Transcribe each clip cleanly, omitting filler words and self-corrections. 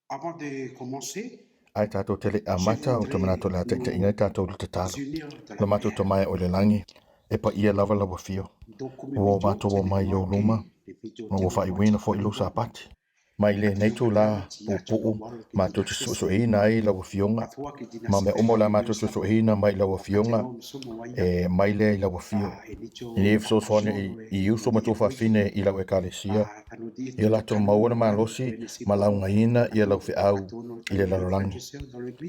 Avant de commencer, Ae tatou te le je amata, ou te voudrais manatu o le a taitaiina ai nous tatou i le tatalo. unir dans la Lo matou prière. tamaea o le lagi, e paia lava lau afio. Donc, comme Ua o vidéo, matou vous o allez mai i voir ou que luma, les vidéos ma ua témoignages faaiuina foi i lou arrivent. Sapati. Mai lenei itulā puupuu matou te suesueina ai lau Afioga, ma mea uma o le a matou suesueina mai lau Afioga, e mai lea i lau Afio. Ina ia fesoasoani i uso ma tuafafine i lau Ekalesia, ia latou maua le malosi ma laugaina ia lau feau i le lalolagi.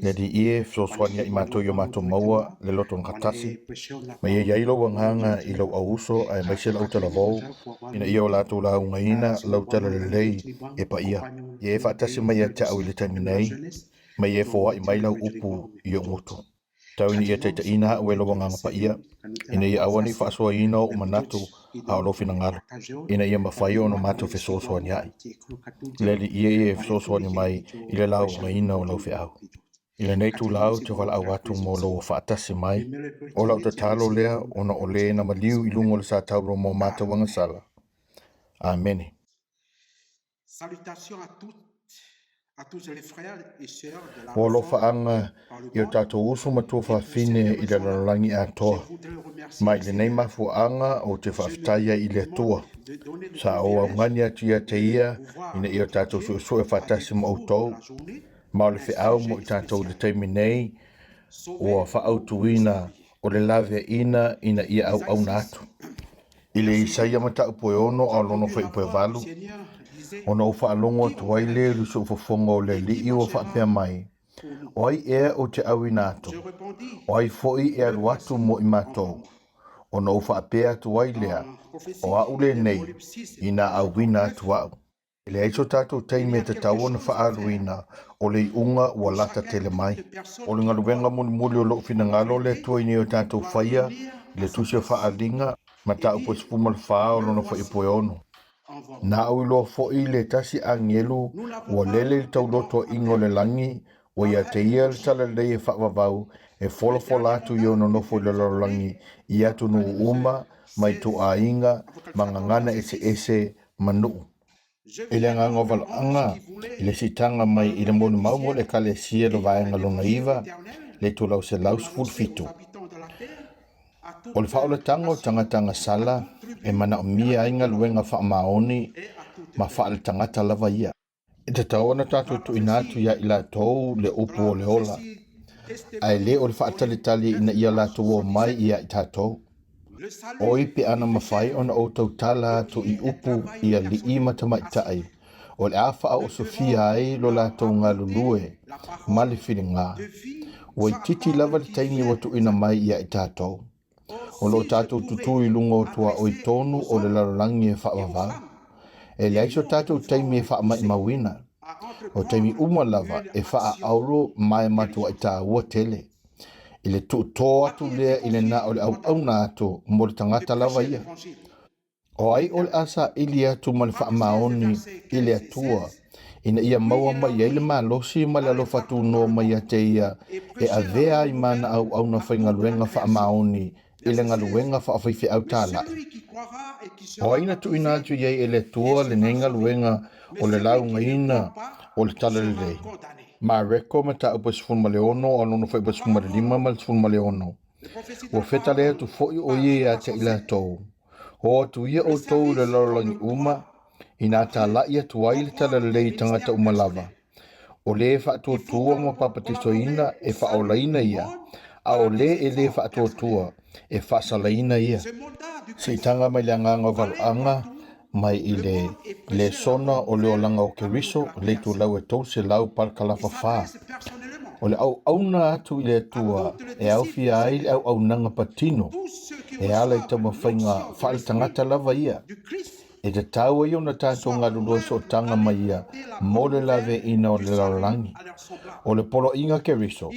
Le Alii e, fesoasoani ia i matou ia matou maua le loto gatasi, ma ia i ai lou agaga i lou auuso aemaise lau talavou, ina ia o latou laugaina lau talalelei e paia. Ia e faatasi mai ia te au i le taimi nei, ma ia e foai mai lau upu i ou gutu. Tau ina ia taitaiina au e lou Agaga Paia, ina ia aua ne i faasoaina ou manatu a o lou finagalo, ina ia mafai ona matou fesoasoaniaʻi. Le Alii ia ia e fesoasoani mai i le laugaina o lau feau. I lenei itulā ou te valaau atu mo lou faatasi mai, o lau tatalo lea ona o le na maliu i luga o le satauro mo matou agasala. Amene. Ua alofaaga i o tatou uso ma tuafafine i le lalolagi atoa. Ma i lenei mafuaaga ou te faafetai ai i le Atua, sa ou augani atu ia te ia ina ia o tatou suesue faatasi ma outou, ma o le feau mo i tatou i le taimi nei ua faaautuina o le laveaiina ina ia auauna atu. I le Isaia mataupu e 6 a o lona fuaiupu e 8, ona ou faalogo atu ai lea i le soofofoga o le Alii ua faapea mai, O ai ea ou te auina atu? O ai foi e alu atu mo i matou? Ona ou faapea atu ai lea, O au lenei, inā auina atu au. E leai so tatou taimi e tatau ona faaaluina, o le iuga ua lata tele mai. O le galuega mulimuli o lou finagalo le Atua ina ia o tatou faia i le Tusi o Faaaliga, mataupu e 14 o lona fuaiupu e 6. Na au iloa foi le tasi agelu ua lele i le taulotoaiga o le lagi, ua ia te ia le talalelei e faavavau e folafola atu i ona nofo i le lalolagi i atunuu uma ma ituaiga ma gagana eseese ma nuu. I le agaga o valaʻaga i le siitaga mai i le molimau mo le Ekalesia le vaega lona iva, le itulau 117. O le faaolataga o tagata agasala e manaomia ai galuega faamaoni ma faaletagata lava ia. E tatau ona tatou tuuina atu ia i latou le upu o le ola, ae le o le faatalitali ina ia latou omai ia i tatou. Oi pe ana mafai ona ou tautala atu i upu i alii ma tamaitai, o le a faaosofia ai lo latou galulue ma le filiga. Ua itiiti lava le taimi ua tuuina mai ia i tatou. O lo o tatou tutū i luga o tuaoi tonu o le lalolagi e faavavau. E leai so tatou taimi e faamaimauina. O taimi uma lava e faaauro ma e matuai taua tele. I le tuutō atu lea i le na o le auauna atu mo le tagata lava ia. O ai o le a saili atu ma le faamaoni i le Atua ina ia maua mai ai le malosi ma le alofa tunoa mai ia te ia e avea ai ma ana auauna faigaluega faamaoni i le galuega faafaifeau talai? O ai na tuuina atu i ai e le Atua lenei galuega o le laugaina o le Talalelei? Mareko mataupu e 16 a lona fuaiupu e 15 ma le 16. Ua fetale atu foi o ia ia te i latou. O atu ia outou i le lalolagi uma, ina talai atu ai le talalelei i tagata uma lava. O le e faatuatua ma papatisoina e faaolaina ia, a o le e lē faatuatua e faasalaina ia. Siitaga mai le agaga o valoaga mai i le lesona o le olaga o Keriso, le itulau e 300 palakalafa 4. O le auauna atu i le Atua e aofia ai le auaunaga patino e ala i taumafaiga faaletagata lava ia. E tatau ai ona tatou galulue sootaga ma ia mo le laveaiina o le lalolagi. O le poloaiga Keriso,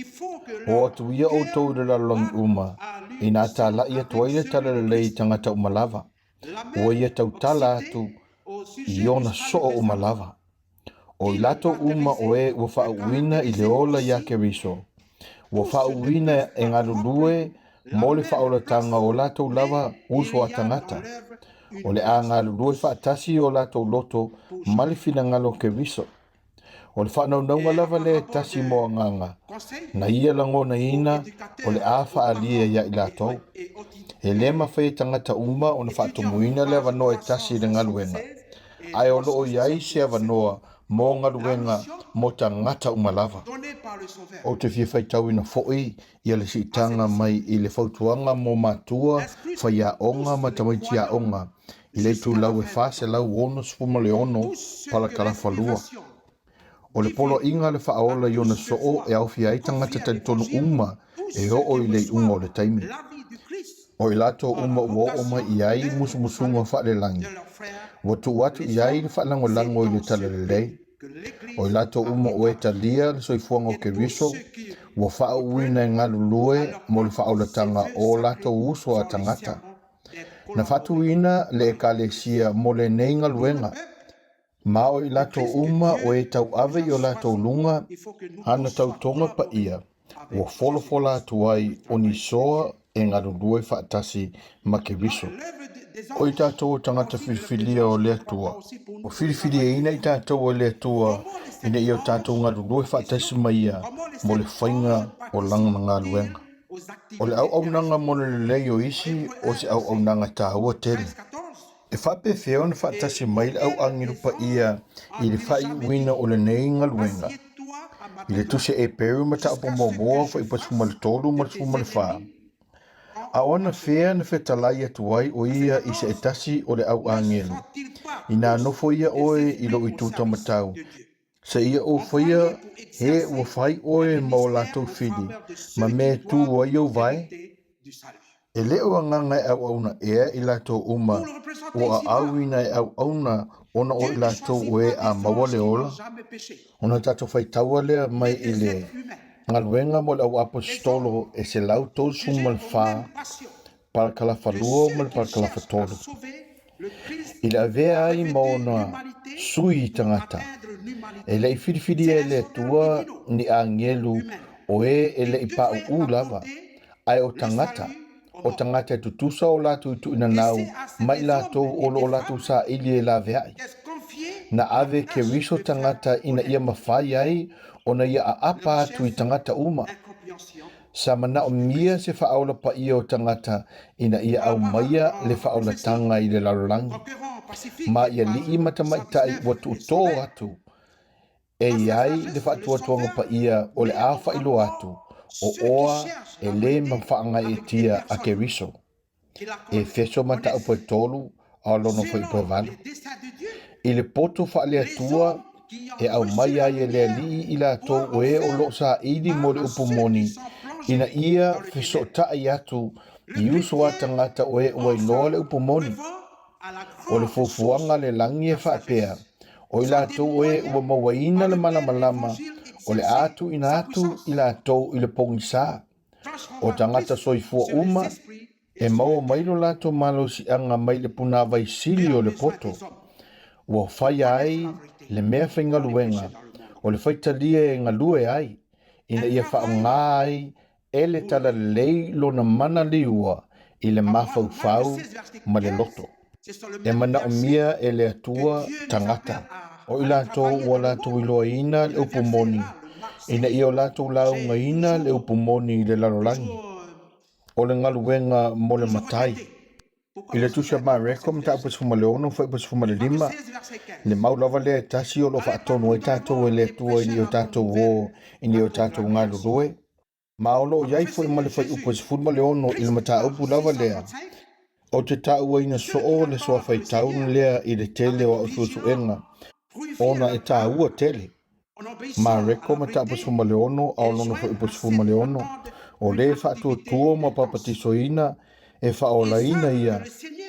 o atu ia outou i le lalolagi uma, ina talai atu ai le talalelei i tagata uma lava. Ua ia tautala atu i ona soo uma lava. O i latou uma o e ua faauuina i le ola iā Keriso, ua faauuina e galulue mo le faaolataga o latou lava uso a tagata. O le a galulue faatasi o latou loto ma le finagalo o Keriso. O le faanaunauga lava lea e tasi mo agaga na ia lagonaina o le a faaalia ia i latou. E le mafai e tagata uma ona faatumuina le avanoa e tasi i le galuega, ae o lo o i ai se avanoa mo galuega mo tagata uma lava. Ou te fia faitauina foi ia le siitaga mai i le fautuaga mo matua faiaoga ma tamaiti aoga i le itulau e 466 palakalafa 2. O le poloaiga a le Faaola i ona soo e aofia ai tagata talitonu uma e oo i le iuga o le taimi. O i latou uma ua oo mai i ai musumusuga faalelagi, ua tuu atu i ai le faalagolago i le talalelei. O i latou uma ua e talia le soifuaga o Keriso, ua faauuina e galulue mo le faaolataga o o latou uso a tagata. Na faatuina le Ekalesia mo lenei galuega, ma o i latou uma o e tauave i o latou luga ana tautoga paia, ua folafola atu ai o ni soa e galulue faatasi ma Keriso. O i tatou o tagata filifilia o le Atua, ua filifiliaina i tatou e le Atua ina ia o tatou galulue faatasi ma ia mo le faiga o lana galuega. O le auaunaga mo le lelei o isi o se auaunaga taua tele. E faapefea ona faatasi mai le au agelu paia i le faaiuina o lenei galuega? I le Tusi a Eperu mataupu muamua fuaiupu 13 ma le 14, A o anafea na fetalai atu ai o ia i se tasi o le au agelu, inā nofo ia oe i lou itu taumatau, seia ou faia he ua fai oe ma o latou fili ma mea e tu ai ou vae? E le o agaga e auauna ea i latou uma ua aauina e auauna ona o i latou o e a maua le ola? Ona tatou faitaua lea mai i le galuega mo le au aposetolo e 134 parakalafa 2 ma le parakalafa 3. I le avea ai ma ona sui tagata, e le i filifilia e le Atua ni agelu o e e le i paʻuʻu lava, ae o tagata, o tagata e tutusa o latou i tuuinanau ma i latou o lo o latou saili e laveai. Na ave Keriso tagata ina ia mafai ai ona ia aapa atu i tagata uma. Sa manaomia se faaola paia o tagata ina ia aumaia le faaolataga i le lalolagi, ma i alii ma tamaitai ua tuutō atu e i ai le faatuatuaga paia o le a faailoa atu o oa e le mafaaagaetia a Keriso. Efeso mataupu e 3 a o lona fuaiupu e 8. I le poto faale-Atua e aumai ai e le Alii i latou o e o lo o saili mo le upu moni, ina ia fesootai atu i uso a tagata o e ua iloa le upu moni. O le fuafuaga a le lagi e faapea, o i latou o e ua mauaina le malamalama, o le a tuuina atu i latou i le pogisa. O tagata soifua uma e maua mai lo latou malosiaga mai le punāvai sili o le poto, ua faia ai le mea faigaluega o le faitalia e galue ai, ina ia faaaoga ai e le talalelei lona mana liua i le mafaufau ma le loto. E manaomia e le Atua tagata o i latou ua latou iloaina le upu moni, ina ia o latou laugaina le upu moni i le lalolagi. O le galuega mo le Matai. I le Tusi a Mareko, mataupu 16, fuaiupu 15, le mau lava lea e tasi o lo o faatonu ai tatou e le Atua ina ia o tatou o ina ia o tatou galulue. Ma o lo o i ai foi ma le fuaiupu 16 i le mataupu lava lea, Ou te taʻuaina soo le soa faitau lea i le tele o au suesuega, ona e taua tele. Mareko mataupu 16 a o lona fuaiupu 16, o le faatuatua ma papatisoina e faaolaina ia,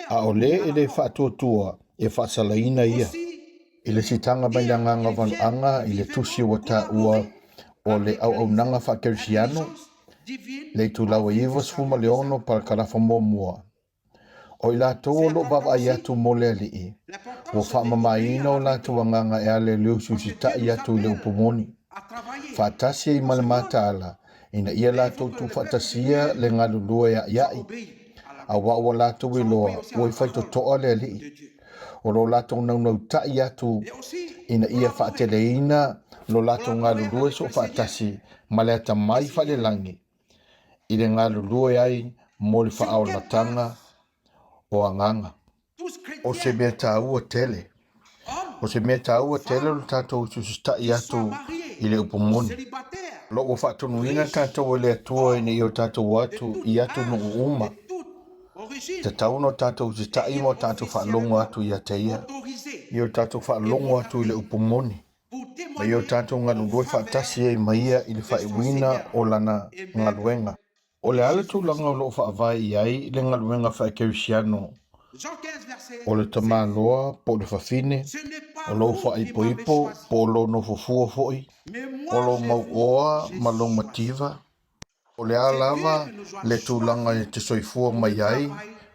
a o le e le faatuatua e faasalaina ia. I le siitaga mai le agaga o valoaga i le tusi ua taua o le auaunaga faakerisiano, le itulau e 96 parakalafa muamua, O i latou o lo o vaavaai atu mo le Alii, ua faamamaina o latou agaga e ala i le usiusitaʻi atu i le upu moni, faatasi ai ma le mataala, ina ia latou tuufaatasia le galulue aʻiaʻi, auā ua latou iloa ua i faitotoa le Alii. O lo latou naunautaʻi atu ina ia faateleina lo latou galulue soofaatasi ma le atamai faalelagi, i le galulue ai mo le faaolataga o agaga. O se mea taua tele. O se mea taua tele o le tatou tusita'i atu i le upu moni. O lo o ua faatonuina tatou e le Atua ina ia o tatou o atu i atunuu uma. E tatau ona o tatou usita'i ma o tatou faalogo atu ia te Ia. Ia o tatou faalogo atu i le upu moni, ma ia o tatou galulue faatasi ai ma Ia i le faaiuina o Lana galuega. O le a le tulaga o lo o faavae i ai le galuega faakerisiano o le tamaloa po o le fafine, o lou faaipoipo po o lou nofofua foi, o lou mauoa ma lou mativa? O le a lava le tulaga e te soifua mai ai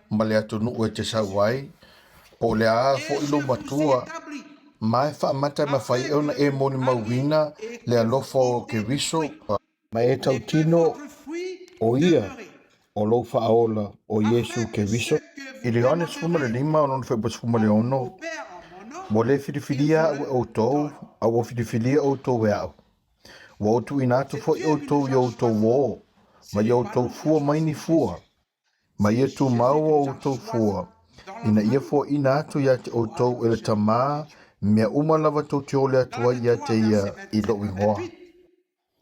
ma le atunuu e te sau ai, po o le a foi lou matua, ma e faamata e mafai ai ona e molimauina le alofa o Keriso, ma e tautino o Ia o lou Faaola o Iesu Keriso. I le Ioane 15 o lona fuaiupu 16, Ua le filifilia au e outou, a ua filifilia outou e au. Ua ou tuuina atu foi outou i o outou uō, ma i outou fua mai ni fua, ma ia tumau o outou fua, ina ia foaiina atu ia te outou e le Tamā mea uma lava tou te ole atu ai ia te ia i lou igoa.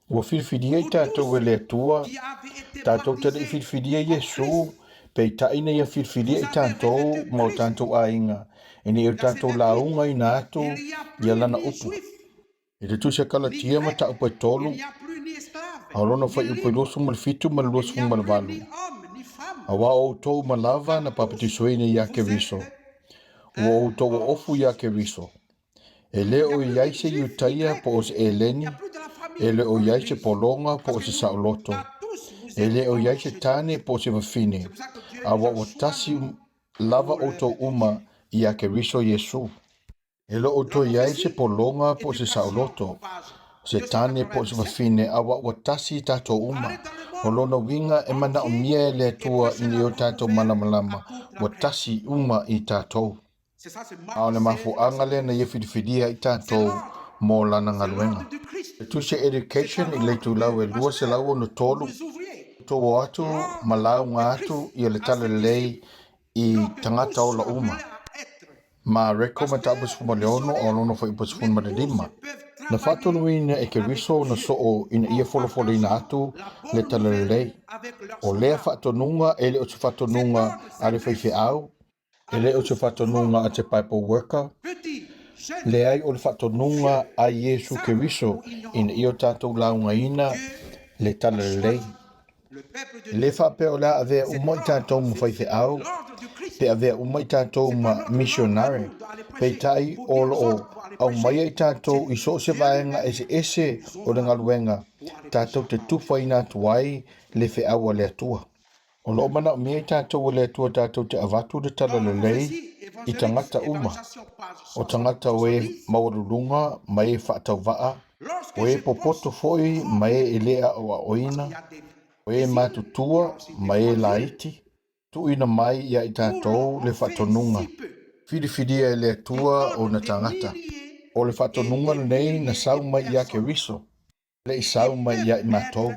Ua filifilia i tatou e le Atua, tatou te le i filifilia Iesū, peitai ina ia filifilia i tatou ma o tatou aiga, ina ia o tatou laugaina atu ia Lana upu. I le Tusi a Kalatia mataupu e tolu, a o lona fuaiupu e 27 ma le 28, Auā o outou uma lava na papatisoina iā Keriso, ua outou oofu iā Keriso. E le o i ai se Iutaia po o se Eleni, e le o i ai se pologa po o se saoloto, e le o i ai se tane po o se fafine, a ua tasi lava outou uma iā Keriso Iesu. E le o toe i ai se pologa po o se saoloto, se tane po o se fafine, aua ua tasi i tatou uma. O lona uiga e manaomia e le Atua ina ia o tatou malamalama ua tasi uma i tatou. A o le mafuaaga lea na ia filifilia ai tatou mo lana galuega. E tusi a Education i le itulau e 263, Tou o atu ma lauga atu ia le Talalelei i tagata ola uma. Mareko mataupu 16 o lona fuaiupu 15. Na faatonuina e Keriso na soo ina ia folafolaina atu le talalelei. O lea faatonuga e le o se faatonuga a le faifeau, e le o se faatonuga a te Bible worker, leai o le faatonuga a Iesu Keriso ina ia o tatou laugaina le talalelei. E le faapea o le a avea uma i tatou ma faifeau, pe avea uma i tatou ma misionare, peitai o lo o aumaia i tatou i so o se vaega eseese o le galuega tatou te tufaina atu ai le feau a le Atua. O lo o manaomia i tatou e le Atua tatou te avatu le talalelei i tagata uma, o tagata o e maualuluga ma e faatauvaa, O e popoto foi ma e e le aʻoaʻoina, o e matutua ma e laiti, tuuina mai ia i tatou le faatonuga. Filifilia e le Atua ona tagata. O le faatonuga lenei na sau mai ia Keriso, le i sau mai ia i matou.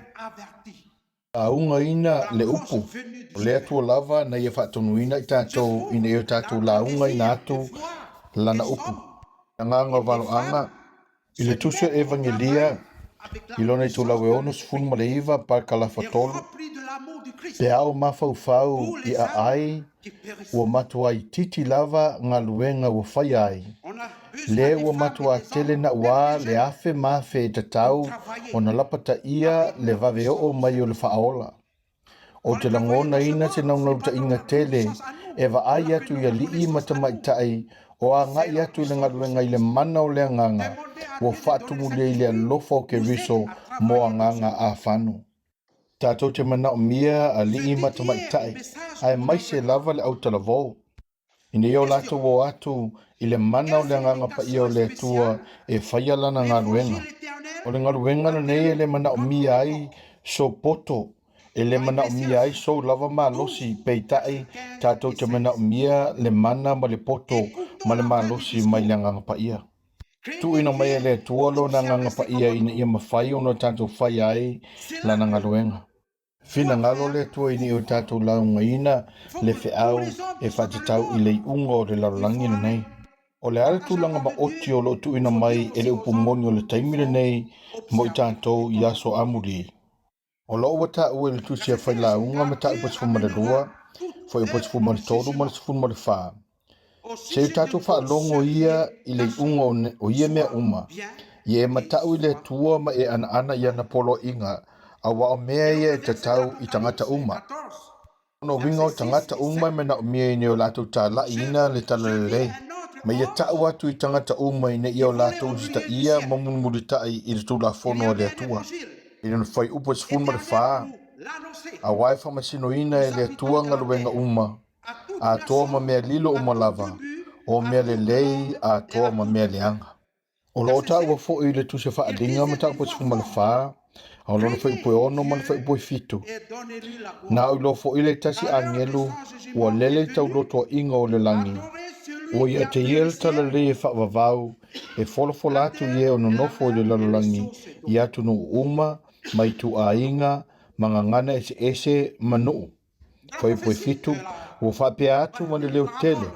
Laugaina le upu, o le Atua lava na ia faatonuina i tatou ina ia o tatou laugaina atu Lana upu. Agaga o valoaga, I le Tusi o Evagelia i lona itulau e 69 parakalafa 3, Pe a o mafaufau i aai ua matuā itiiti lava galuega ua faia ai, Lea ua matuā tele naʻuā le afe ma afe e tatau ona lapataia le vave oo mai o le faaola. Ou te lagonaina se naunautaiga tele e vaai atu i alii ma tamaitai o agai atu i le galuega i le mana o le agaga ua faatumulia i le alofa o Keriso mo agaga afano. Tatou te manaomia alii ma tamaitai, aemaise lava le autalavou. Ina ia o latou o atu i le mana o le Agaga Paia o le Atua e faia lana galuega. O le galuega lenei e le manaomia ai sou poto, e le manaomia ai sou lava malosi, peitai, tatou te manaomia le mana ma le poto ma le malosi mai le Agaga Paia. Tuuina mai e le Atua lona Agaga Paia ina ia mafai ona tatou faia ai lana galuega. Finagalo le Atua ina ia o tatou laugaina le feau e faatatau i le iuga o le lalolagi lenei. O le a le tulaga maoti o lo o tuuina mai e le upu moni o le taimi lenei mo i tatou i aso amuli? O lo o ua taua i le Tusi a Failauga mataupu 12, fuaiupu 13 ma le 14. Se i tatou faalogo ia i le iuga o ia mea uma, ia e matau i le Atua ma e anaana i ana poloaiga, aua o mea ia e tatau i tagata uma. O lona uiga o tagata uma e manaomia ina ia o latou talaiina le talalelei, ma ia tau atu i tagata uma ina ia o latou usitaia ma mulimulitai i le Tulafono a le Atua. I lona fuaiupu 14, Aua e faamasinoina e le Atua galuega uma, atoa ma mea lilo uma lava, o mea lelei atoa ma mea leaga. O lo o taua foi i le Tusi Faaaliga mataupu 14, a o lona fuaiupu e 6 ma le fuaiupu e 7. Na ou iloa foi le tasi agelu ua lele i taulotoaiga o le lagi, ua ia te ia le talalelei e faavavau, e folafola atu i e o nonofo i le lalolagi i atunuu uma, ma ituaiga, ma gagana eseese, ma nuu. Fuaiupu e 7, ua faapea atu ma le leo tele,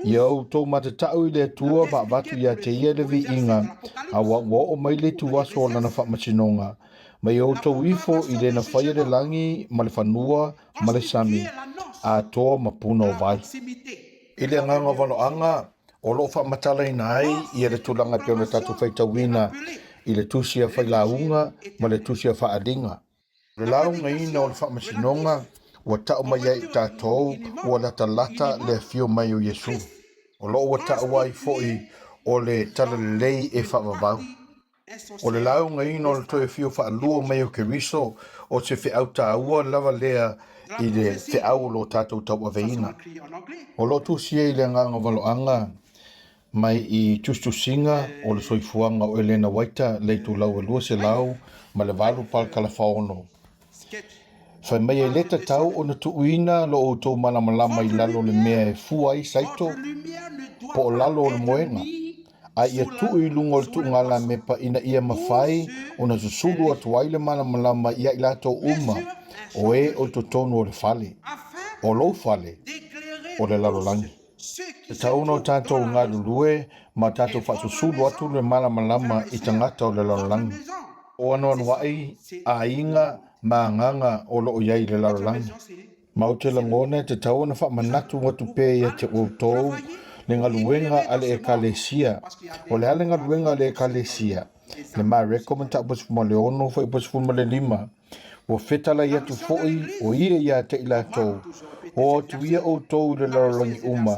Ia outou matatau i le Atua ma avatu ia te ia le viiga, aua ua oo mai le ituaso o lana faamasinoga, ma ia outou ifo i le na faia le lagi ma le fanua ma le sami, atoa ma puna o vai. I le agaga o valoaga, o lo o faamatalaina ai ia le tulaga e pei ona tatou faitauina i le Tusi a Failauga ma le Tusi a Faaaliga. O le laugaina o le faamasinoga ua tau mai ai i tatou ua latalata le afio mai o Iesu. O lo o ua taua ai foi o le talalelei e faavavau. O le laugaina o le toe afio faalua mai o Keriso o se feau taua lava lea i le feau o lo o tatou tauaveina. O lo o tusia i le agaga o valoaga mai i tusitusiga o le soifuaga o Elena Waita le itulau e 208 palakalafaono. Fai mai e le tatau ona tuuina lo outou malamalama i lalo o le mea e fua ai saito po o lalo o le moega, a ia tuu i luga o le tuugalamepa ina ia mafai ona susulu atu ai le malamalama ia i latou uma o e o i totonu o le fale, o lou fale, o le lalolagi. E tatau ona o tatou galulue ma tatou faasusulu atu le malamalama i tagata o le lalolagi. O anoanoai aiga ma agaga o lo o i ai i le lalolagi. Ma ou te lagona e tatau ona faamanatu atu pea ia te outou le galuega a le Ekalesia. O le a le galuega a le Ekalesia? Le Mareko mataupu 16 fuaiupu 15. Ua fetalai atu foi o ia ia te i latou, O atu ia outou i le lalolagi uma,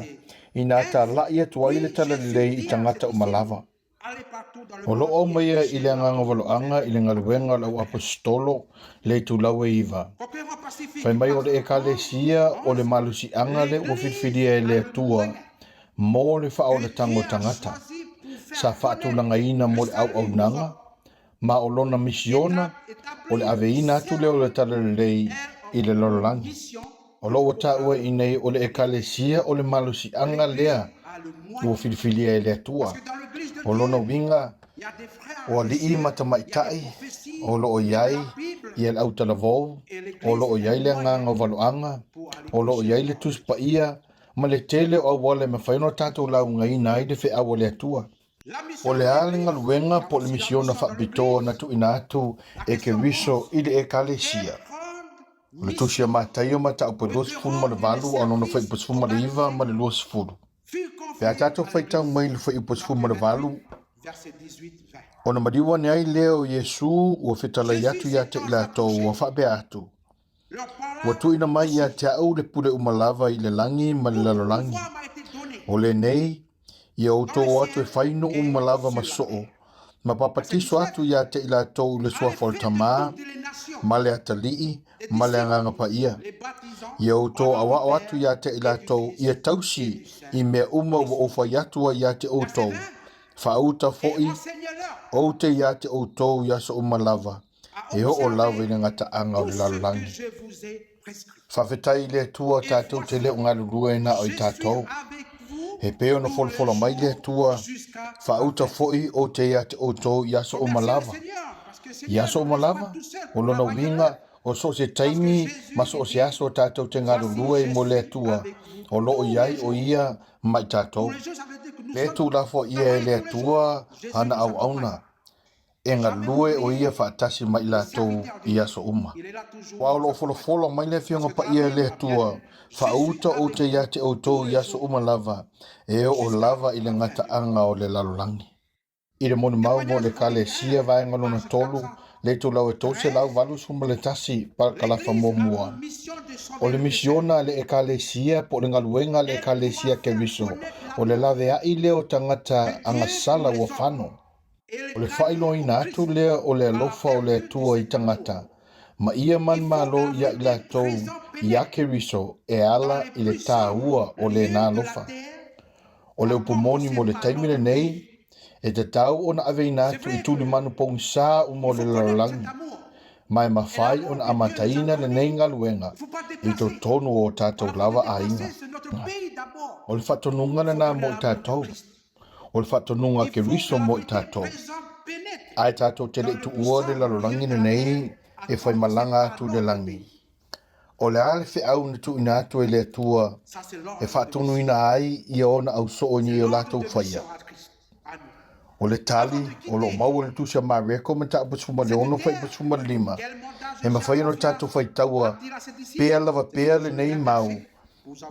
ina talai atu ai le talalelei i tagata uma lava. O lo o aumaia i le agaga valoaga i le galuega o le auaposetolo le itulau e 9. Fai mai o le Ekalesia o le malosiaga lea ua filifilia e le Atua mo le faaolataga o tagata, sa faatulagaina mo le auaunaga, ma o lona misiona o le aveina atu lea o le talalelei i le lalolagi. O lo o ua taua i inei o le Ekalesia o le malosiaga lea ua filifilia e le Atua. O lona uiga, o alii ma tamaitai o lo o i ai ia le autalavou, o lo o i ai le agaga o valoaga, o lo o i ai le Tusi Paia ma le tele o auala e mafai ona tatou laugaina ai le feau a le Atua. O le a le galuega po o le misiona faapitoa na tuuina atu e Keriso i le Ekalesia? O le Tusi a Mataio mataupu e 28 a o lona fuaiupu 19 ma le 20. Pe a tatou faitau mai i le fuaiupu 18, ona maliu ane ai lea o Iesu ua fetalai atu ia te i latou ua faapea atu, Ua tuuina mai ia te au le pule uma lava i le lagi ma le lalolagi. O lenei, ia outou o atu e fai nuu uma lava ma soo, ma papatiso atu ia te i latou i le suafa o le Tamā, ma le Atalii, ma le Agaga Paia. Ia outou aoao atu ia te i latou ia tausi i mea uma ua ou fai atu ai ia te outou, faauta foi ou te ia te outou i aso uma lava, e oo lava i le gataaga o le lalolagi. Faafetai i le Atua tatou te le o galulue na o i tatou. E pei ona folafola mai le Atua, faauta foi ou te ia te outou i aso uma lava. I aso uma lava, o lona uiga, o so o se taimi ma so o se aso tatou te galulue mo le Atua, o lo o i ai o ia ma i tatou. Lea e tuulafoaia e le Atua ana auauna, e galue o ia faatasi ma i latou i aso uma. Aua o lo o folafola mai le Afioga Paia e le Atua, Faauta ou te ia te outou i aso uma lava, e oo lava i le gataaga o le lalolagi. I le molimau mo le Ekalesia vaega lona tolu, le itulau e 381, parakalafa muamua. O le misiona a le Ekalesia po o le galuega a le Ekalesia Keriso, o le laveai lea o tagata agasala ua fano. O le faailoaina atu lea o le alofa o le Atua i tagata, ma ia manumalo ia i latou iā Keriso e ala i le tāua o lena alofa. O le upu moni mo le taimi lenei, e tatau ona aveina atu i tulimanu pogisā uma o le lalolagi, ma e mafai ona amataina lenei galuega i totonu o o tatou lava aiga. O le faatonuga lena mo i tatou. O le faatonuga a Keriso mo i tatou. Ae tatou te le i tuua le lalolagi lenei e faimalaga atu i le lagi. O le a le feau na tuuina atu e le Atua e faatonuina ai ia ona ausoo i o latou faia? O le tali o lo o maua i le Tusi a Mareko mataupu 16 fuaiupu 15, e mafai ona tatou faitaua pea lava pea lenei mau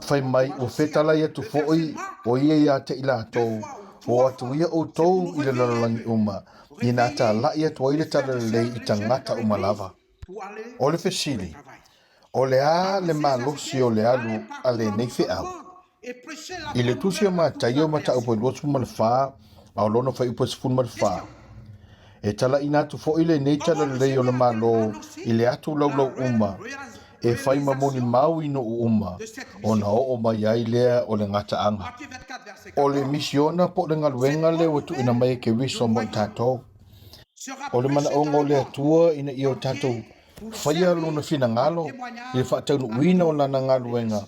fai mai ua fetalai atu foi o ia ia te i latou, o atu ia outou i le lalolagi uma, ina talai atu ai le talalelei i tagata uma lava. O le fesili, O le a le malosi o le alu a lenei feau? I le Tusi a Mataio mataupu e 24 a o lona fuaiupu e 14, e talaina atu foi lenei talalelei o le Malo i le atu laulau uma e fai ma molimau i nuu uma ona oo mai ai lea o le gataaga. O le misiona po o le galuega lea ua tuuina mai e Keriso mo i tatou. O le manaoga o le Atua ina ia o tatou faia lona finagalo i le faataunuuina o lana galuega,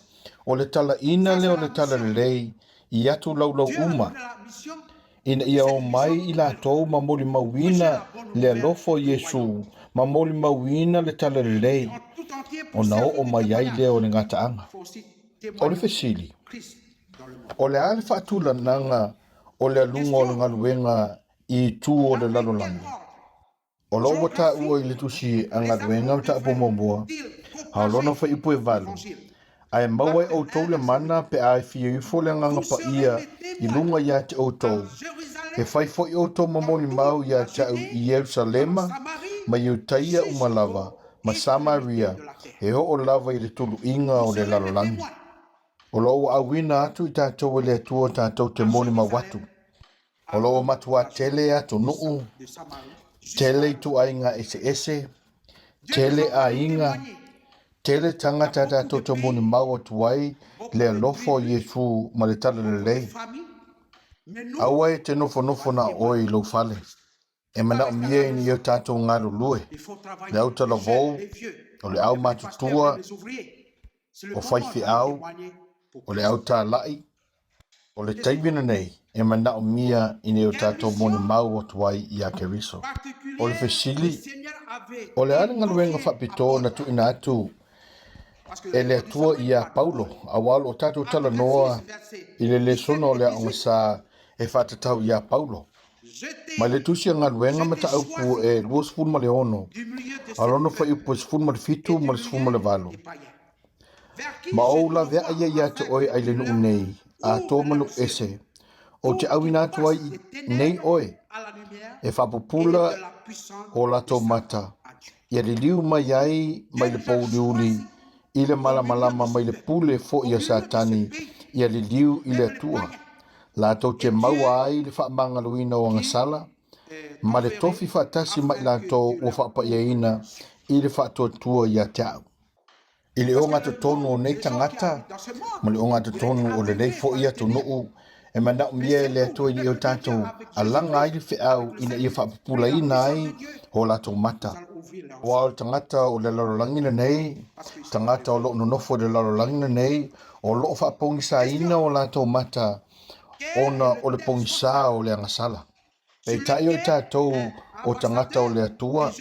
o le talaina lea o le talalelei i atu laulau uma, ina ia omai i latou ma molimauina le alofa o Iesu, ma molimauina le talalelei, ona oo mai ai lea o le gataaga. O le fesili, o le a le faatulanaga o le aluga o le galuega i itu o le lalolagi? O lo o ua taua i le Tusi a Galuega Mataupu Muamua, a o lona fuaiupu e valu, Ae maua e outou le mana pe a e fia ifo le Agaga Paia i luga ia te outou, e fai foi outou ma molimau ia te au i Ierusalema ma Iutaia uma lava, ma Samaria, e oo lava i le tuluiga o le lalolagi. O lo o ua auina atu i tatou e le Atua tatou te molimau atu. O lo o matuā tele atunuu, tele ituaiga eseese, tele aiga, tele tagata tatou te molimau atu ai le alofa o Iesu ma le talalelei. Aua e te nofonofo na o oe i lou fale. E manaomia ina ia tatou galulue, le au talavou, o le au matutua, o faifeau, o le au talai, O le taimi lenei e manaomia ina ia o tatou molimau atu ai iā Keriso. O le fesili, O le a le galuega faapitoa na tuuina atu e le Atua iā Paulo aua o lo o tatou talanoa i le lesona o le Aoga Sa e faatatau iā Paulo? Mai le Tusi a Galuega Mataupu e 26, a lona fuaiupu e 17 ma le 18. Ma ou laveai ia ia te oe ai le nuu nei, atoa ma nuu ese, ou te auina atu ai nei oe, e faapupula o latou mata, ia liliu mai ai mai le pouliuli i le malamalama mai le pule foi a Satani, ia liliu i le Atua, latou te maua ai le faamagaloina o agasala, ma le tofi faatasi ma i latou ua faapaiaina i le faatuatua ia te au. I le ogatotonu o nei tagata ma le ogatotonu o lenei foi atunuu, e manaomia e le Atua ina ia o tatou alaga ai le feau ina ia faapupulaina ai o latou mata. Aua o le tagata o le lalolagi lenei, tagata o lo o nonofo i le lalolagi lenei, o lo o faapogisaina o latou mata ona o le pogisa o le agasala. Peitai o i tatou o tagata o le Atua,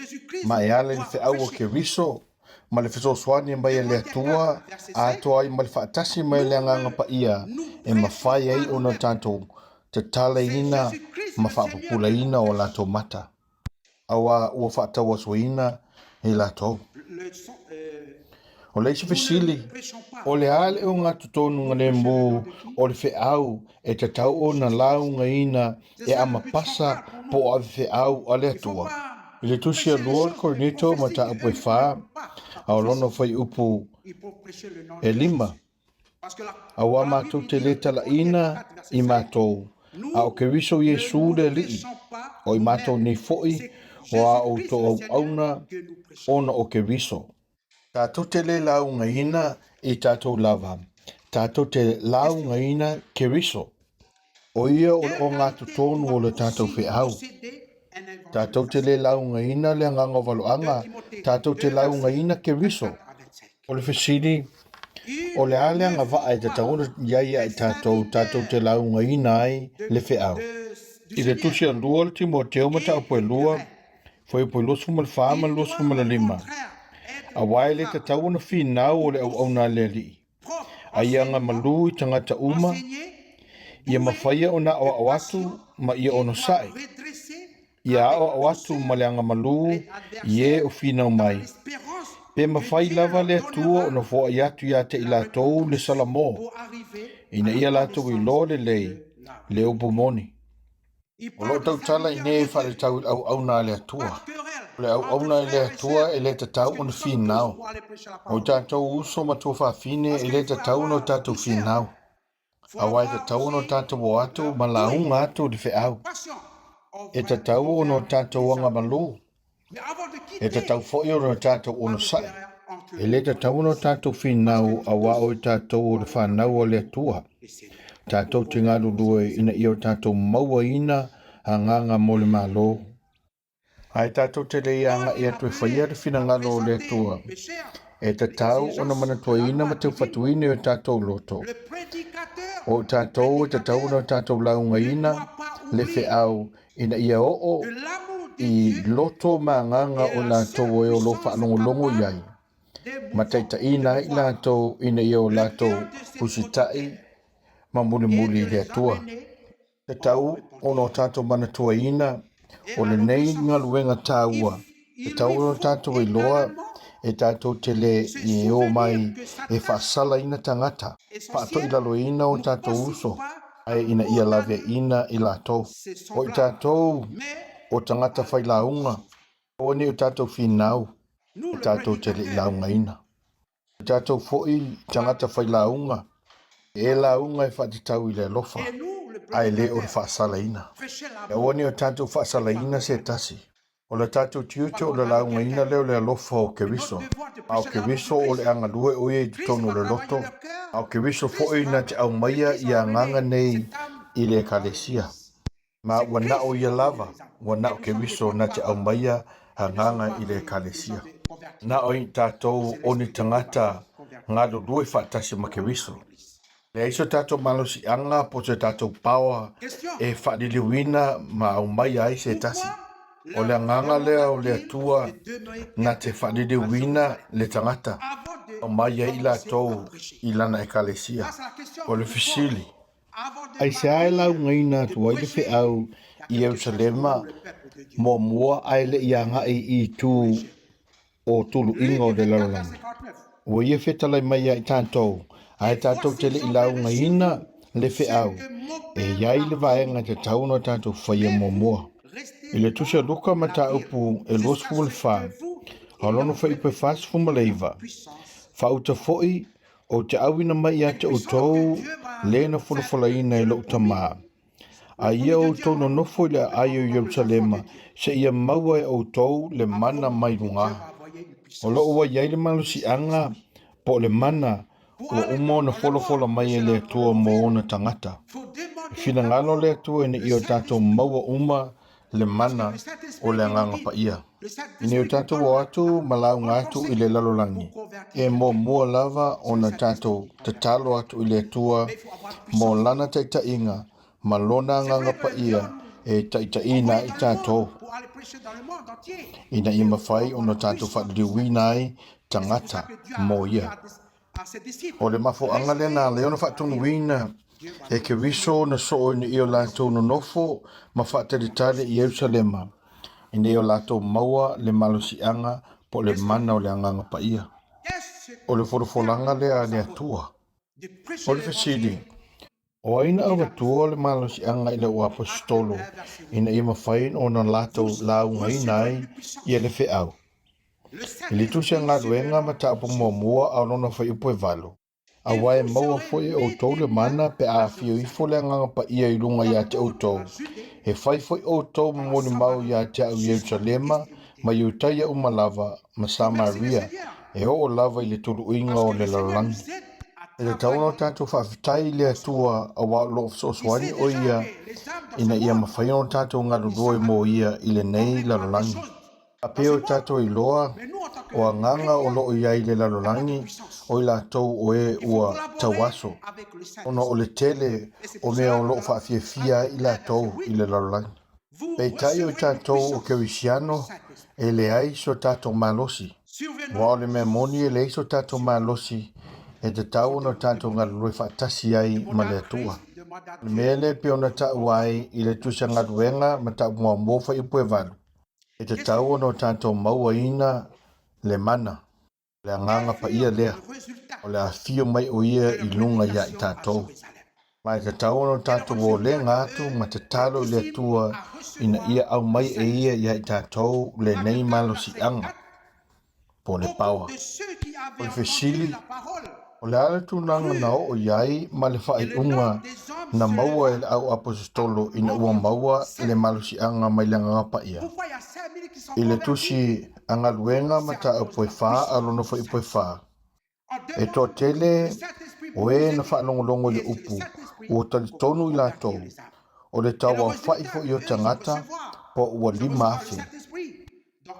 ma e ala i le feau o Keriso, ma le fesoasoani mai e le Atua, atoa ai ma le faatasi mai o le Agaga Paia, e mafai ai ona tatou tatalaina ma faapupulaina o latou mata, auā ua faatauasoina e latou. O le isi fesili, o le a le ogatotonu galemu o le feau e tatau ona laugaina e amapasa po o avefeau a le Atua? I le Tusi a lua o le Korinito mataupu e fa, a o lona fuaiupu e lima, Auā matou te lē talaina i matou, a o Keriso Iesu le Alii, o i matou nei foʻi o a outou auauna ona o Keriso. Tatou te lē laugaina i tatou lava, tatou te laugaina Keriso, o ia o le ogatotonu o le tatou feau. Tatou te lē laugaina le agaga o valoaga, tatou te laugaina Keriso. O le fesili, o le a le agavaa e tatau ona i ai ia i tatou, tatou te laugaina ai le feau? I le Tusi a lua o le Timoteo mataupu e lua, fuaiupu e 24 ma le 25, Auā e le tatau ona finau o le auauna a le Alii, a ia agamalu i tagata uma, ia mafaia ona aoao atu ma ia onosai, Ia aoao atu ma le agamalu i e o finau mai, pe mafai lava le Atua ona foai atu ia te i latou le Salamo, ina ia latou iloa lelei le upu moni. O lo o tautala i nei e faaletau i le auauna a le Atua. O le auauna i le Atua e le tatau ona finau. O i tatou uso ma tuafafine e le tatau ona o tatou finau. Auā e tatau ona o tatou o atu ma lauga atu i le feau. E tatau ona o tatou agamalu. E tatau foi ona o tatou onosai. E le tatau ona o tatou finau auā o i tatou o le fanau a le Atua. Tatou te galulue ina ia o tatou mauaina agaga mo le Malo. Ae tatou te le i agai atu e faia le finagalo o le Atua, e tatau ona manatuaina ma teufatuina i o tatou loto. O i tatou e tatau ona tatou laugaina le feau ina ia oo i loto ma agaga o i latou e o lo o faalogologo i ai, ma taitaiina ai i latou ina ia o latou usitai ma mulimuli i le Atua. Tatau ona o tatou manatuaina o lenei galuega taua, tatau ona o tatou iloa e tatou te le i o mai e faasalaina tagata, faatoilaloina o tatou uso, ae ina ia laveaiina i latou. O i tatou o tagata failauga, aua ne i o tatou finau e tatou te le i laugaina. O tatou foi tagata failauga, e lauga e faatatau i le alofa, ae le o le faasalaina. E aua ne i o tatou faasalaina se tasi. O le tatou tiute o le laugaina lea o le alofa o Keriso. A o Keriso o le a galue o ia i totonu o le loto, a o Keriso foi na te aumaia ia agaga nei i le Ekalesia. Ma ua na o ia lava, ua na o Keriso na te aumaia agaga i le Ekalesia. Na o i tatou o ni tagata galulue faatasi ma Keriso. Leai so tatou malosiaga po o se tatou power e faaliliuina ma aumaia ai se tasi. O le agaga lea o le Atua na te faaliliuina le tagata, aumai ai i latou i lana Ekalesia. O le fesili, Aisea e laugaina atu ai le feau i Ierusalema muamua ae le i agai i itu o tuluiga o le lalolagi? Ua ia fetalai mai ia i tatou, ae tatou te le i laugaina le feau, e i ai le vaega e tatau ona tatou faia muamua. I le Tusi a Luka mataupu e 24, a lona fuaiupu e 49, Faauta foi Ou te auina mai ia te outou le na folafolaina e lou Tama. A ia outou nonofo i le aai o Ierusalema, seia maua e outou le mana mai luga. O lo o ua i ai le malosiaga po o le mana ua uma ona folafola mai e le Atua mo ona tagata. E finagalo le Atua ina ia o tatou maua uma le mana o le Agaga Paia. Ina o tatou o atu ma lauga atu i le lalolagi, e muamua lava ona tatou tatalo atu i le Atua mo Lana taitaiga ma Lona Agaga Paia e taitaiina ai tatou, ina ia mafai ona tatou faaliliuina ai tagata mo Ia. O le mafuaaga lea na ala ai ona faatonuina. E Keriso na soo ina ia o latou nonofo ma faatalitali i Ierusalema, ina ia o latou maua le malosiaga po o le mana o le Agaga Paia. O le folafolaga lea a le Atua. O le fesili, O ai na avatua le malosiaga i le auaposeitolo ina ia mafai ona latou laugaina ai ia le feau? I le Tusi a Galuega mataupu muamua a o lona fuaiupu e 8, Aua e maua foi e outou le mana pe a afio ifo le Agaga Paia i luga ia te outou, e fai foi outou ma molimau ia te au i Ierusalema ma Iutaia uma lava, ma Samaria, e oo lava i le tuluiga o le lalolagi. E tatau ona tatou faafetai i le Atua aua o lo o fesoasoani o Ia ina ia mafai ona tatou galulue mo Ia i lenei lalolagi. Faapea o tatou iloa, o agaga o lo o i ai i le lalolagi, o i latou o e ua tauaso, ona o le tele o mea o lo o faafiafia ai i latou i le lalolagi. Peitai o i tatou o Kerisiano, e leai so tatou malosi. Aua o le mea moni e leai so tatou malosi e tatau ona tatou galulue faatasi ai ma le Atua. O le mea lea e pei ona taua ai i le Tusi a Galuega mataupu muamua fuaiupu e 8, E tatau ona o tatou mauaina le mana, le Agaga Paia lea, o le afio mai o Ia i luga ia i tatou. Ma e tatau ona o tatou olega atu ma tatalo i le Atua ina ia aumai e Ia ia i tatou lenei malosiaga, po o le power. O le fesili, O le a le tulaga na oo i ai ma le faaiuga na maua e le au aposetolo ina ua maua le malosiaga mai le Agaga Paia? I le Tusi a Galuega mataupu e 4 a lona fuaiupu e 4, e toatele o e na faalogologo i le upu ua talitonu i latou, o le tauaofa'i foi o tagata po ua 5,000.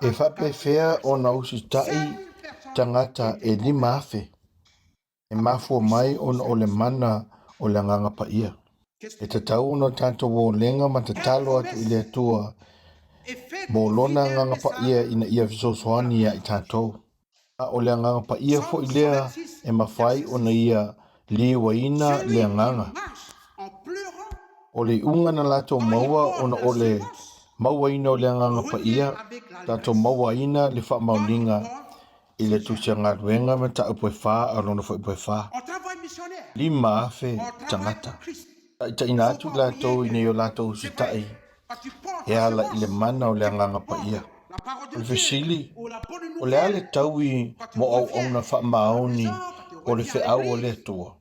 E faapefea ona usitai tagata e 5,000? E mafua mai ona o le mana o le Agaga Paia. E tatau ona tatou olega ma tatalo atu i le Atua mo lona Agaga Paia ina ia fesoasoani ia i tatou. A o le Agaga Paia foi lea e mafai ona ia liuaina le agaga. O le iuga na latou maua ona o le mauaina o le Agaga Paia, tatou mauaina le faamaoniga i le Tusi a Galuega mataupu e 4 a lona fuaiupu e 4. 5,000 tagata. Taitaiina atu i latou ina ia o latou usitai e ala i le mana o le Agaga Paia. O le fesili, o le a le taui mo auauna faamaoni o le feau a le Atua?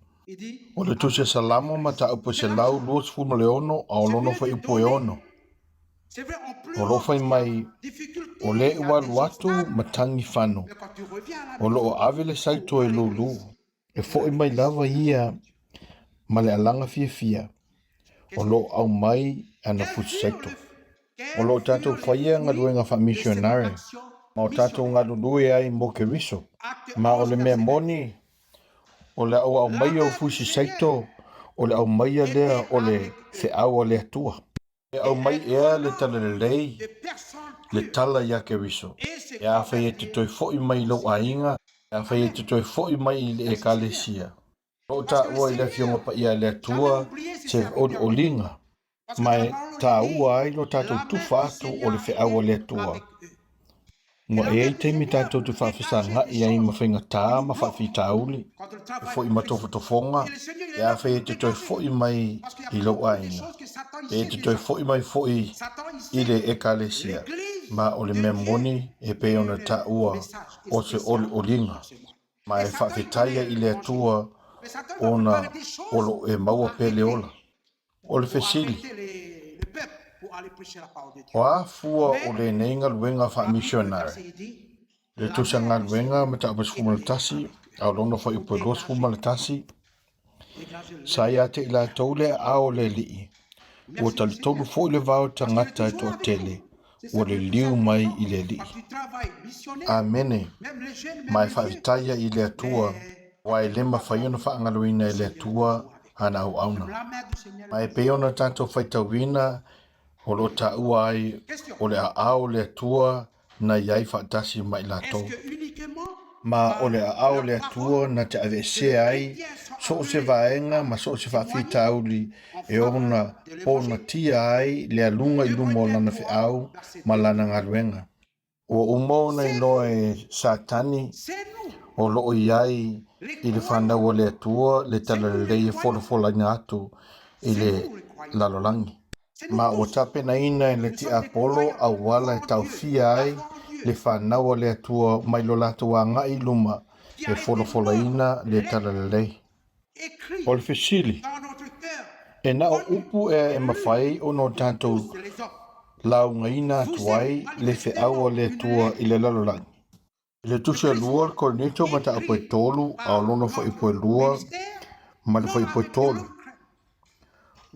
O le Tusi a Salamo mataupu e 126 a o lona fuaiupu e 6. O lo o fai mai, O le ua alu atu ma tagi fano, o lo o ave le saito e lulu, e foi mai lava ia ma le alaga fiafia, o lo o aumai ana fusi saito. O lo o tatou faia galuega faamisionare, ma o tatou galulue ai mo Keriso. Ma o le mea moni, o le auaumaia o fusi saito, o le aumaia lea o le feau a le Atua. E aumai ea le talalelei, le tala iā Keriso, e afai e te toe foi mai i lou aiga, e afai e te toe foi mai i le Ekalesia. O lo o taua i le Afioga Paia a le Atua se olioliga, ma e taua ai lo tatou tufa atu o le feau a le Atua. Ua i ai taimi tatou te faafesagai ai ma faigata ma faafitauli, e foi ma tofotofoga, pe afai e te toe foi mai i lou aiga, pe e te toe foi mai foi i le Ekalesia, ma o le mea moni e pei ona taua o se olioliga, ma e faafetai ai i le Atua ona o lo o e maua pea le ola. O le fesili, O a fua o lenei galuega faamisionare? Le Tusi Galuega Mataupu 11, a o lona fuaiupu e 21, Sa ia te i latou le aao o le Alii, ua talitonu foi le vao tagata e toatele ua liliu mai i le Alii. Amene. Ma e faafetai ai i le Atua, aua e le mafai ona faagaloina e le Atua ana auauna. Ma e pei ona tatou faitauina o lo o taua ai o le aao o le Atua na i ai faatasi ma i latou. Ma o le aao o le Atua na te aveesea ai so o se vaega ma so o se faafitauli e ona ponatia ai le aluga i luma o lana feau ma lana galuega. Ua uma ona iloa e Satani o lo o i ai i le fanau a le Atua le talalelei e folafolaina atu i le lalolagi. Ma ua tapenaina e le tiapolo auala e taofia ai le fanau a le Atua mai lo latou agai i luma e folafolaina le talalelei. O le fesili, e na o upu ea e mafai ona o tatou laugaina atu ai le feau a le Atua i le lalolagi? I le Tusi a 2 o le Korinito mataupu e 3 a o lona fuaiupu e 2 ma le fuaiupu e 3.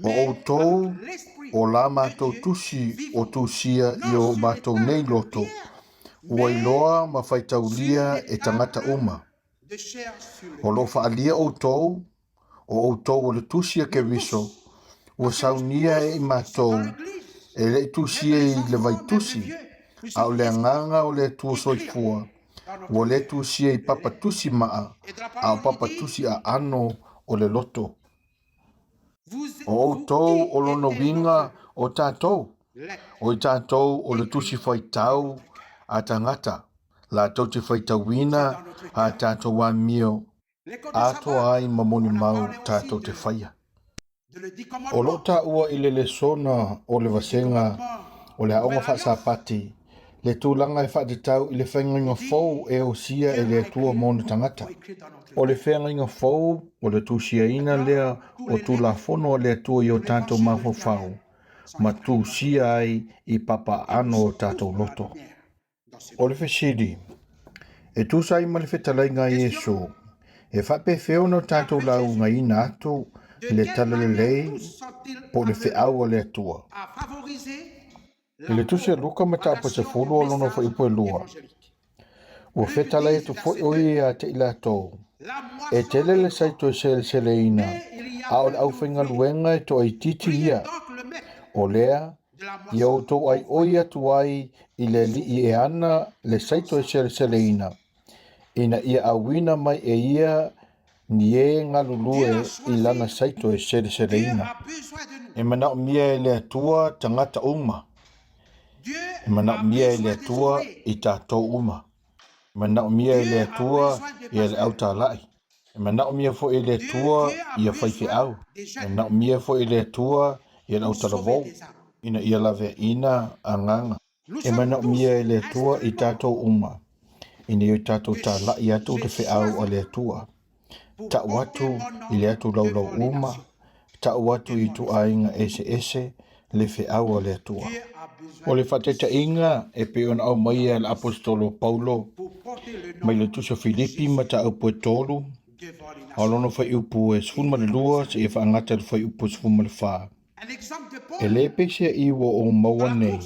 O outou o la matou tusi o tusia i o matou nei loto, ua iloa ma faitaulia e tagata uma. O lo o faaalia outou, o outou o le tusi a Keriso, ua saunia e i matou, e le i tusia i le vaitusi, a o le agaga o le Atua soifua, ua le tusia i papa tusi maa, a o papa tusi aano o le loto. O outou o lona uiga o tatou, o i tatou o le tusi faitau a tagata, latou te faitauina a tatou amio atoa ai ma molimau tatou te faia. O lo o taua i le lesona o le vasega o le Aoga Faasapati le tulaga e faatatau i le feagaiga fou e osia e le Atua mo ona tagata. O le feagaiga fou o le tusiaina lea o Tulafono a le Atua i o tatou mafaufau ma tusia ai i papaaano o tatou loto. O le fesili, e tusa ai ma le fetalaiga a Iesu, e faapefea ona tatou laugaina atu le talalelei po o le feau a le Atua? I le Tusi a Luka mataupu e 10 o lona fuaiupu e 2, ua fetalai atu foi o ia ia te i latou, e tele le saito e seleseleina, a o le aufaigaluega e toaitiiti ia. O lea, ia outou aioi atu ai i le Alii e ana le saito e seleseleina, ina ia auina mai e ia ni e galulue i lana saito e seleseleina. E manaomia e le Atua tagata uma. E manaomia e le Atua i tatou uma. E manaomia e le Atua ia le autalai. E manaomia foi e le Atua ia faifeau. E manaomia foi e le Atua ia le autalavou, ina ia laveaiina agaga. E manaomia e le Atua i tatou uma, ina ia tatou talai atu le feau a le Atua. Tau atu i le atu laulau uma, tau atu i ituaiga eseese le feau a le Atua. O le faataitaiga e pei ona aumaia e le Aposetolo Paulo mai le Tusi o Filipi mataupu e 3, a o lona fuaiupu e 12 seia faagata i le fuaiupu e 14. E le peiseai ua ou maua nei,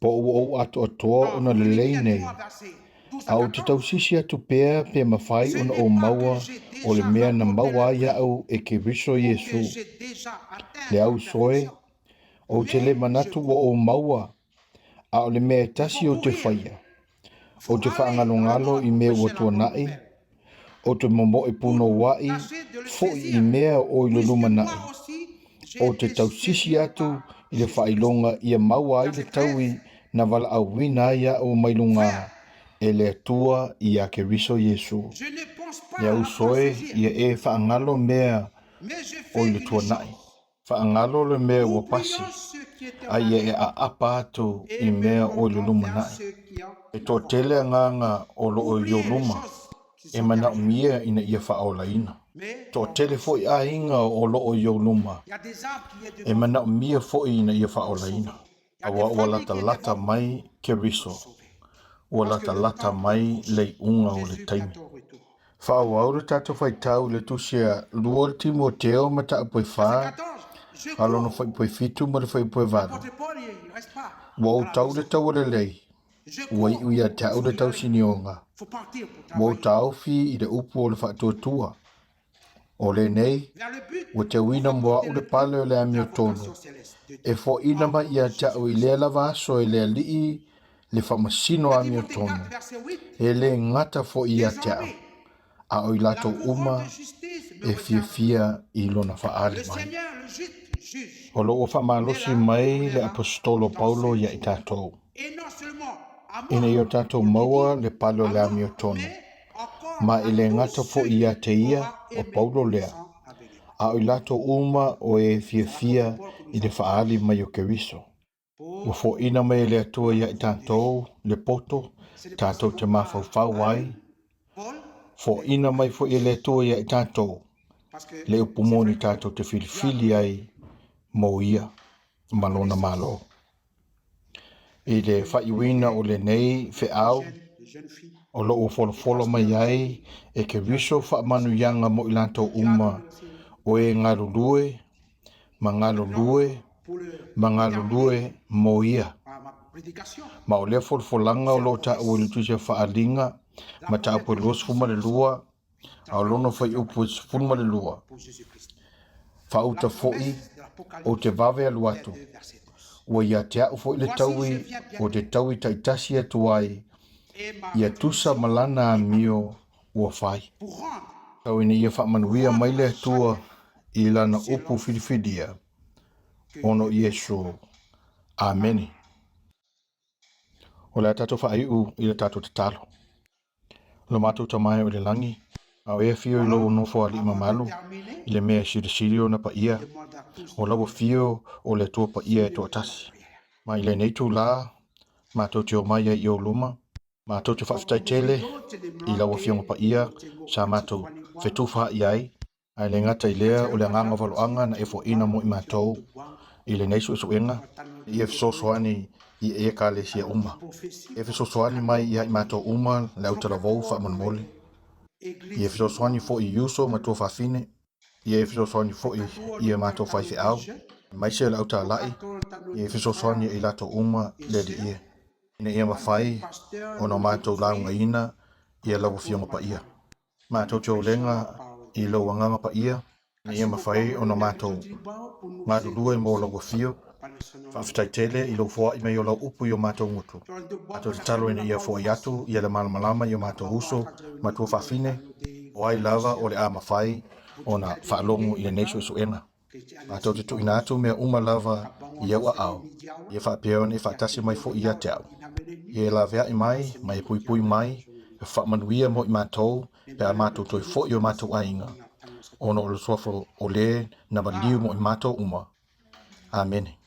po ua ou atoatoa ona lelei nei, a ou te tausisi atu pea pe mafai ona ou maua o le mea na maua ai au e Keriso Iesu. Le au soe, ou te le manatu ua ou maua, a o le mea e tasi ou te faia, ou te faagalogalo i mea ua tuanai, ou te momoe punouai foi i mea o i le lumanai, ou te tausisi atu i le faailoga ia maua ai le taui na valaauina ai au mai luga e le Atua iā Keriso Iesu. Le au soe ia e faagalo mea o i le tuanai. Faagalo le mea ua pasi, a ia e aapa atu i mea o i le lumanai. E toatele agaga o lo o i ou luma e manaomia ina ia faaolaina. Toatele foi aiga o lo o i ou luma e manaomia foi ina ia faaolaina. Aua ua latalata mai Keriso, ua latalata mai le iuga o le taimi. Faaauau le tatou faitau i le tusi a 2 Timoteo mataupu e 4, a lona fuaiupu e 7 ma le fuaiupu e 8. Ua ou tau le taua lelei, ua iu ia te au le tausinioga, ua ou taofi i le upu o le faatuatua. O lenei, ua teuina mo au le pale o le amiotonu, e foaina mai ia te au i lea lava aso e le Alii le faamasino amiotonu, e lē gata foʻi ia te a'u, a o i latou uma e fiafia i lona faaali mai. O lo o ua faamalosi mai le Aposetolo Paulo ia i tatou, ina ia o tatou maua le pale o le amiotonu, ma e lē gata foʻi ia te ia o Paulo lea, a o i latou uma o e fiafia i le faaali mai o Keriso. Ua foaiina mai e le Atua ia i tatou le poto tatou te mafaufau ai, foaiina mai foi e le Atua ia i tatou le upu moni tatou te filifili ai mo ia ma lona Malo. I le faaiuina o lenei feau, o lo o folafolo mai ai e Keriso faamanuiaga mo i latou uma o e galulue ma galulue ma galulue mo ia. Ma o lea folafolaga o lo o taua i le Tusi a Faaaliga, mataupu e 22, a o lona fuaiupu e 12, Faauta foi, ou te vave alu atu, ua ia te a'u foi le taui ou te taui taitasi atu ai, ia tusa ma lana amio ua fai. Tau ina ia faamanuia mai le Atua i lana upu filifilia, ona o Iesu. Amene. O le a tatou faaiu i le tatou tatalo. Lo matou Tama e o i le lagi, a o e afio i lou nofo alii mamalu, i le mea e silisili ona paia, o lau afio o le Atua paia e toatasi. Ma i lenei itulā, matou te omai ai i ou luma, Matou te faafetai tele i lau Afioga Paia sa matou fetufaai ai, ae le gata i lea o le agaga valoaga na e foaina mo i matou i lenei suesuega ia fesoasoani i Ekalesia uma. E fesoasoani mai ia i matou uma le autalavou faamolemole. Ia fesoasoani foi i uso ma tuafafine. Ia e fesoasoani foi i a matou faifeau, aemaise le autalai, ia e fesoasoani i latou uma le Alii e, ina ia mafai ona matou laugaina ia lau Afioga Paia. Matou te olega i lou Agaga Paia, ina ia mafai ona matou galulue mo lau Afio. Faafetai tele i lou foai mai o lau upu i o matou gutu. Matou tatalo ina ia foai atu ia le malamalama i o matou uso ma tuafafine, o ai lava o le a mafai ona faalogo i lenei suesuega. Matou te tuuina atu mea uma lava i au aao, ia faapea ona e faatasi mai foi ia te au. Ia e laveai mai ma e puipui mai, e faamanuia mo i matou pe a matou toe foi i o matou aiga, ona o le suafa o le na maliu mo i matou uma. Amene.